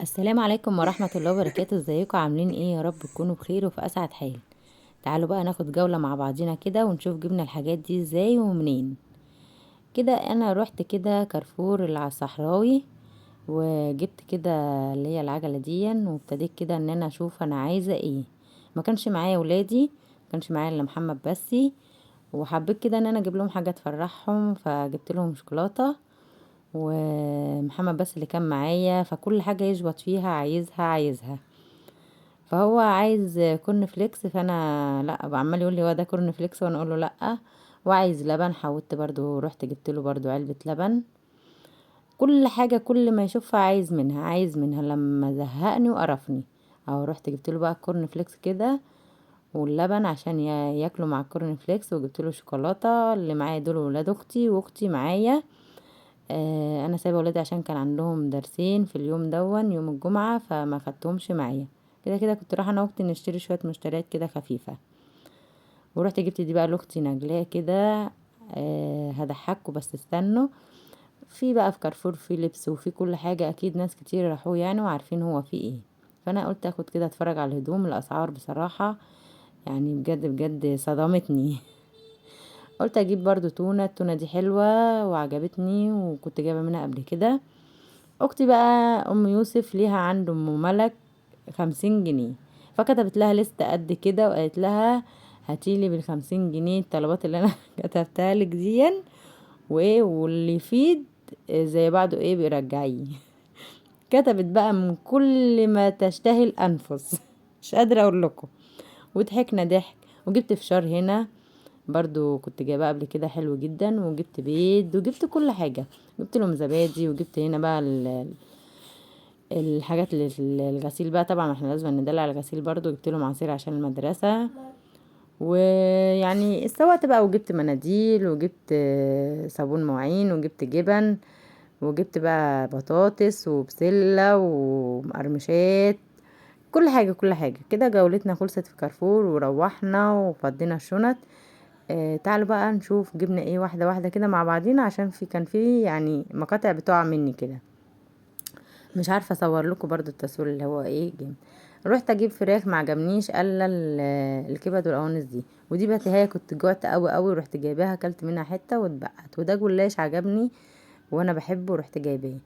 السلام عليكم ورحمة الله وبركاته. ازيكم عاملين ايه؟ يا رب تكونوا بخير وفي اسعد حال. تعالوا بقى ناخد جولة مع بعضينا كده ونشوف جبنا الحاجات دي ازاي ومنين. كده انا روحت كده كارفور اللي على الصحراوي وجبت كده اللي هي العجلة دي، وابتديت كده ان انا اشوف انا عايزة ايه. ما كانش معايا ولادي، ما كانش معايا الا محمد بسي، وحبيت كده ان انا اجيب لهم حاجة تفرحهم، فجبت لهم شوكولاتة ومحمد بس اللي كان معايا، فكل حاجة يشبط فيها عايزها عايزها. فهو عايز كورن فليكس، فانا لا، عمال يقول لي هو ده كورن فليكس وانا اقول له لا. وعايز لبن، حاولت برضو رحت جبت له برضو علبة لبن. كل حاجة كل ما يشوفها عايز منها عايز منها، لما زهقني وقرفني. او رحت جبت له بقى الكورن فليكس كده واللبن عشان ياكلوا مع الكورن فليكس، وجبت له شوكولاتة. اللي معايا دول ولاد اختي واختي معايا. انا سايبه ولادي عشان كان عندهم درسين في اليوم دون يوم الجمعة، فما خدتهمش معايا. كده كده كنت رايحة انا واختي نشتري شوية مشتريات كده خفيفة. ورحت جبت دي بقى لاختي نجلاء كده، هضحكوا بس استنوا. في بقى في كارفور في لبس وفي كل حاجة، اكيد ناس كتير راحوه وعارفين هو في ايه. فانا قلت اخد كده اتفرج على الهدوم. الاسعار بصراحة بجد بجد صدمتني. قلت اجيب برضو تونه، التونه دي حلوة وعجبتني وكنت جايبه منها قبل كده. اختي بقى ام يوسف ليها عند ام ملك 50 جنيه، فكتبت لها لستة قد كده وقالت لها هاتيلي بالخمسين جنيه الطلبات اللي انا كتبتها لك دي، واللي يفيد زي بعضه بيرجعيه. كتبت بقى من كل ما تشتهي الانفس، مش قادرة اقول لكم. وضحكنا ضحك. وجبت فشار هنا برضو كنت جايباه قبل كده حلو جدا، وجبت بيض وجبت كل حاجة، جبت لهم زبادي. وجبت هنا بقى الحاجات اللي في الغسيل بقى، طبعا احنا لازم ندلع الغسيل برضو. جبت لهم عصير عشان المدرسة، ويعني استوقت بقى. وجبت مناديل وجبت صابون مواعين وجبت جبن وجبت بقى بطاطس وبسلة ومقرمشات، كل حاجة كل حاجة كده. جولتنا خلصت في كارفور وروحنا وفضينا الشنط. تعالوا بقى نشوف جبنا ايه واحدة واحدة كده مع بعضينا، عشان كان في مقاطع بتقع مني كده، مش عارفة اصور لكم برضو التصوير اللي هو ايه جامد. رحت اجيب فراخ ما عجبنيش الا الكبد والقوانص دي، ودي بقى هي كنت جوعت قوي قوي ورحت جايباها، اكلت منها حتة واتبقت. وده جلاش عجبني وانا بحبه ورحت جايباه.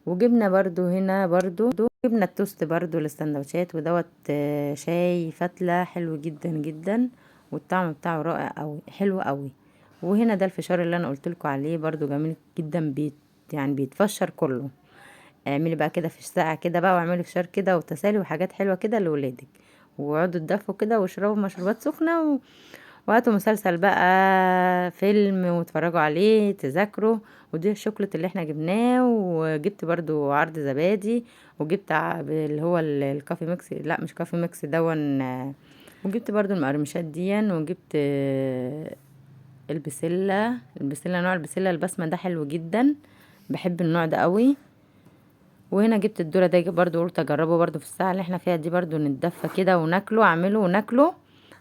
وجبنا برضو هنا برضو جبنا التوست برضو للسندوتشات، ودوت، شاي فتلة حلو جدا جدا، والطعم بتاعه رائع قوي حلو قوي. وهنا ده الفشار اللي انا قلت لكم عليه برضو جميل جدا، بيتفشر كله. اعملي بقى كده في الساعة كده بقى، واعملي فشار كده وتسالي وحاجات حلوة كده لولادك، واقعدوا تدفوا كده واشربوا مشروبات سخنة وهاتوا مسلسل بقى فيلم واتفرجوا عليه تذاكروا. ودي الشوكولاتة اللي احنا جبناه. وجبت برضو عرض زبادي، وجبت اللي هو الكافي ميكس، لا مش كافي ميكس دون، وجبت برضو المقرمشات دي، وجبت البسلة، البسلة نوع البسلة البسمة ده حلو جدا، بحب النوع ده قوي. وهنا جبت الذرة ده برضو، قلت اجربه برضو في الساعة اللي احنا فيها دي، برضو نتدفى كده وناكله، اعمله وناكله،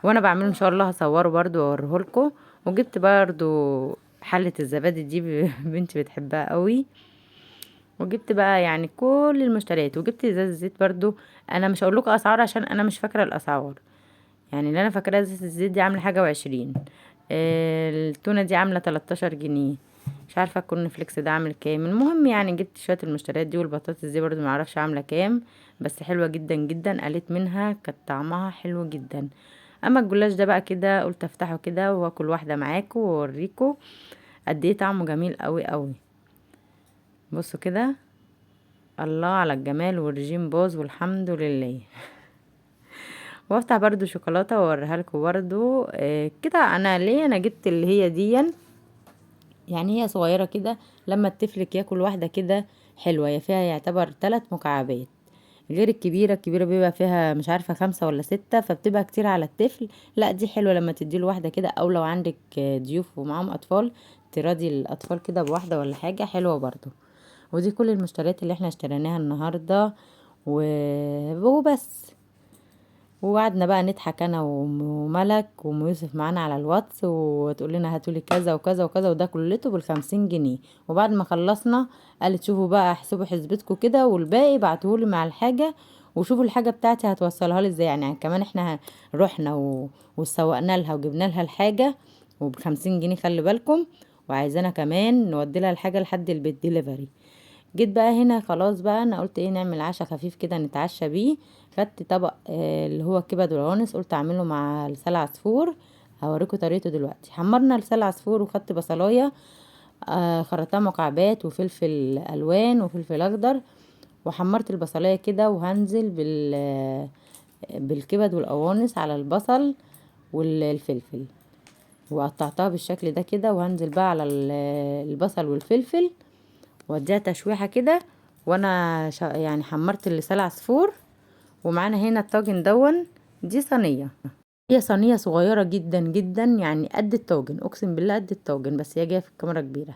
وانا بعمله ان شاء الله هصوره برضو واوريه لكم. وجبت برضو حلة الزبادي دي بنتي بتحبها قوي. وجبت بقى كل المشتريات. وجبت ازازة زيت برضو، انا مش هقول لكم اسعار عشان انا مش فاكرة الاسعار، اللي انا فاكراه ازازة الزيت دي عاملة حاجة وعشرين، التونة دي عاملة 13 جنيه، مش عارفة الكورن فليكس ده عامل كام. المهم جبت شوية المشتريات دي، والبطاطس دي برضو معرفش عاملة كام، بس حلوة جدا جدا، قلت منها كانت طعمها حلو جدا. اما الجلاش ده بقى كده قلت افتحه كده واكل واحدة معاكم واوريكم قد ايه طعمه جميل قوي قوي. بصوا كده، الله على الجمال، والرجيم باظ والحمد لله. وافتح برضو شوكولاتة واوريها لكم برضو. كده انا ليه انا جبت اللي هي دي، هي صغيرة كده لما الطفل ياكل واحدة كده حلوة، هي فيها يعتبر 3 مكعبات، غير الكبيرة، الكبيرة بيبقى فيها مش عارفة 5 ولا 6، فبتبقى كتير على الطفل. لا دي حلوة لما تديله واحدة كده، او لو عندك ضيوف ومعاهم اطفال تراضي الاطفال كده بواحدة ولا حاجة، حلوة برضو. ودي كل المشتريات اللي احنا اشتريناها النهاردة وبس. وقعدنا بقى نضحك انا وملك وام يوسف معانا على الواتس، وتقول لنا هاتولي كذا وكذا وكذا، وده كلته بالخمسين جنيه. وبعد ما خلصنا قالت شوفوا بقى احسبوا حسبتكم كده، والباقي بعتهولي مع الحاجة، وشوفوا الحاجة بتاعتي هتوصلها لي ازاي. يعني كمان احنا رحنا وسوقنا لها وجبنا لها الحاجة وبخمسين جنيه، خلي بالكم، وعايزانا كمان نودي لها الحاجة لحد البيت ديليفري. جيت بقى هنا خلاص بقى انا قلت ايه، نعمل عشاء خفيف كده نتعشى بيه. خدت طبق اللي هو كبد والقوانص، قلت اعمله مع لسان عصفور، هوريكم طريقته دلوقتي. حمرنا لسان عصفور، وخدت بصلايه، خرطتها مكعبات وفلفل الوان وفلفل اخضر، وحمرت البصلايه كده، وهنزل بالكبد والقوانص على البصل والفلفل، وقطعتها بالشكل ده كده، وهنزل بقى على البصل والفلفل واديها تشويحه كده. وانا حمرت اللسان عصفور. ومعانا هنا الطاجن دون، دي صينية، هي صينية صغيرة جدا جدا، يعني قد الطاجن، اقسم بالله قد الطاجن، بس هي جاية في الكاميرا كبيرة.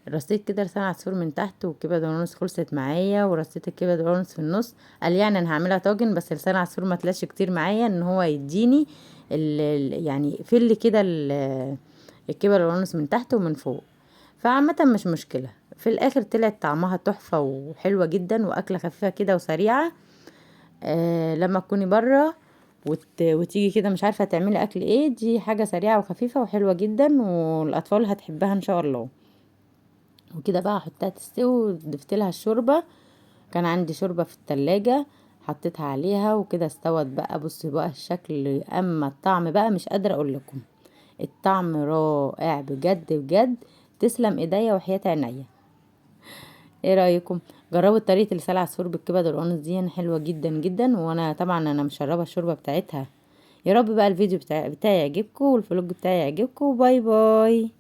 رصيت كده لسان عصفور من تحت، والكبد والقوانص خلصت معايا، ورصيت الكبد والقوانص في النص. قال يعني انا هعملها طاجن، بس لسان عصفور ما طلعش كتير معايا، ان هو يديني يعني فل كده الكبد والقوانص من تحت ومن فوق. فعامة مش مشكلة، في الاخر طلعت طعمها تحفة وحلوة جدا، واكلة خفيفة كده وسريعة. لما تكوني بره وتيجي كده مش عارفة تعملي اكل ايه، دي حاجة سريعة وخفيفة وحلوة جدا، والاطفال هتحبها ان شاء الله. وكده بقى احطها تستوي، وضفت لها الشوربة، كان عندي شوربة في التلاجة حطيتها عليها، وكده استوت بقى. بصوا بقى الشكل، اما الطعم بقى مش قادرة اقول لكم، الطعم رائع بجد بجد، تسلم ايديا وحياة عينيا. ايه رايكم؟ جربوا طريقه لسان عصفور بالكبد والقوانص دي، حلوة جدا جدا، وانا طبعا مشربه الشوربة بتاعتها. يا رب بقى الفيديو بتاعي يعجبكم، وال vlog بتاعي يعجبكم. bye bye.